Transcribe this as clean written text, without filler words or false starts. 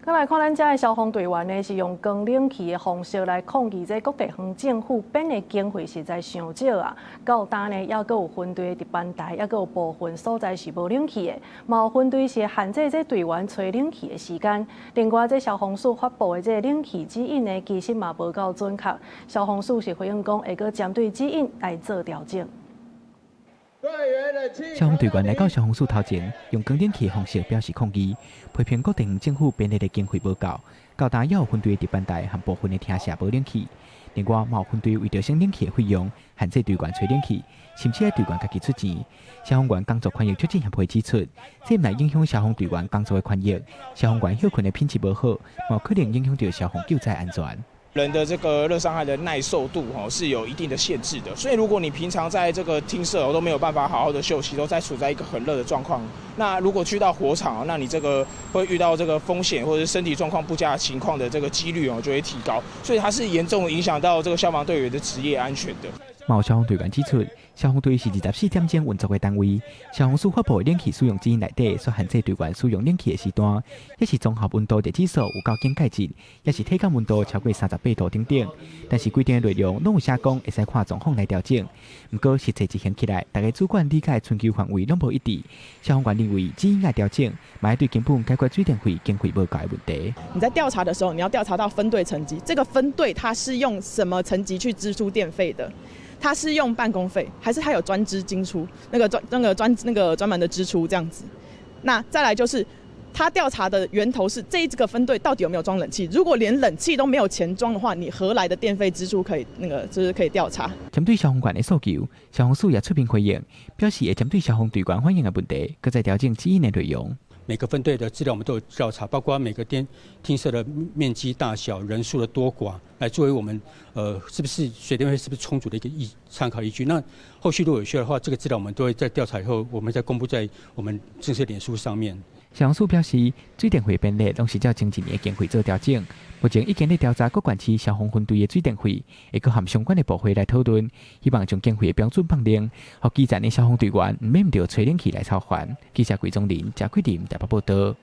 閣來看咱遮的消防隊員呢，是用關冷氣的方式來抗議這各地方政府編的經費實在傷少啊！到今呢，猶閣有分隊的值班台，猶閣有部分所在是無冷氣的，嘛有分隊是限制這隊員吹冷氣的時間。另外，這消防署發布的這冷氣指引呢，其實嘛無夠準確。消防署是回應講，會閣針對指引來做調整。消防隊員來到消防署頭前，用關冷氣的方式表示抗議，批評各地方政府編列的經費無夠，到今猶有分隊的值班台和部分的廳舍無冷氣。另外，嘛有分隊為著省冷氣的費用，限制隊員吹冷氣，甚至愛隊員家己出錢。消防員工作權益促進協會指出，這毋但影響消防隊員工作的權益，消防員歇睏的品質無好，嘛可能影響著消防救災安全。人的這個熱傷害的耐受度，吼是有一定的限制的，所以如果你平常在這個廳舍都沒有辦法好好的休息，都在處在一個很熱的狀況，那如果去到火場，那你這個會遇到這個風險或者身體狀況不佳的情況的這個幾率哦就會提高，所以它是嚴重影響到這個消防隊員的職業安全的。嘛有消防隊員指出，消防隊是24點鐘運作的單位，消防署發布的冷氣使用指引內底所限制隊員使用冷氣的時段，抑是綜合溫度熱指數有夠警戒值，抑是體感溫度超過38度等等。但是規定的內容攏有寫講會使看狀況來調整。毋過實際執行起來，逐个主管理解的尋求範圍攏無一致。消防員認為指引愛調整，嘛愛對根本解決水電費經費無夠的問題。你在調查的時候，你要調查到分隊層級，這個分隊它是用什麼層級去支出電費的？他是用辦公費，還是他有專支金出？那個專、那個專、那個專門的支出這樣子。那再來就是，他調查的源頭是這一個分隊到底有沒有裝冷氣？如果連冷氣都沒有錢裝的話，你何來的電費支出可以那個就是可以調查？針對消防員的訴求，消防署也出面回應，表示會針對消防隊員反映的問題，閣再調整指引的內容。每個分隊的資料我們都有調查，包括每個電廳舍的面積大小、人數的多寡，來作為我們是不是水電費是不是充足的一個參考依據。那後續如果有需要的話，這個資料我們都會在調查以後，我們再公布在我們正式臉書上面。消防署表示，水電費編列攏是照前一年的經費做調整，目前已經咧調查各縣市消防分隊的水電費，會閣和相關的部會來討論，希望將經費的標準放寬，予基層的消防隊員毋免著吹冷氣來操煩。記者桂宗林、謝桂林台北報道。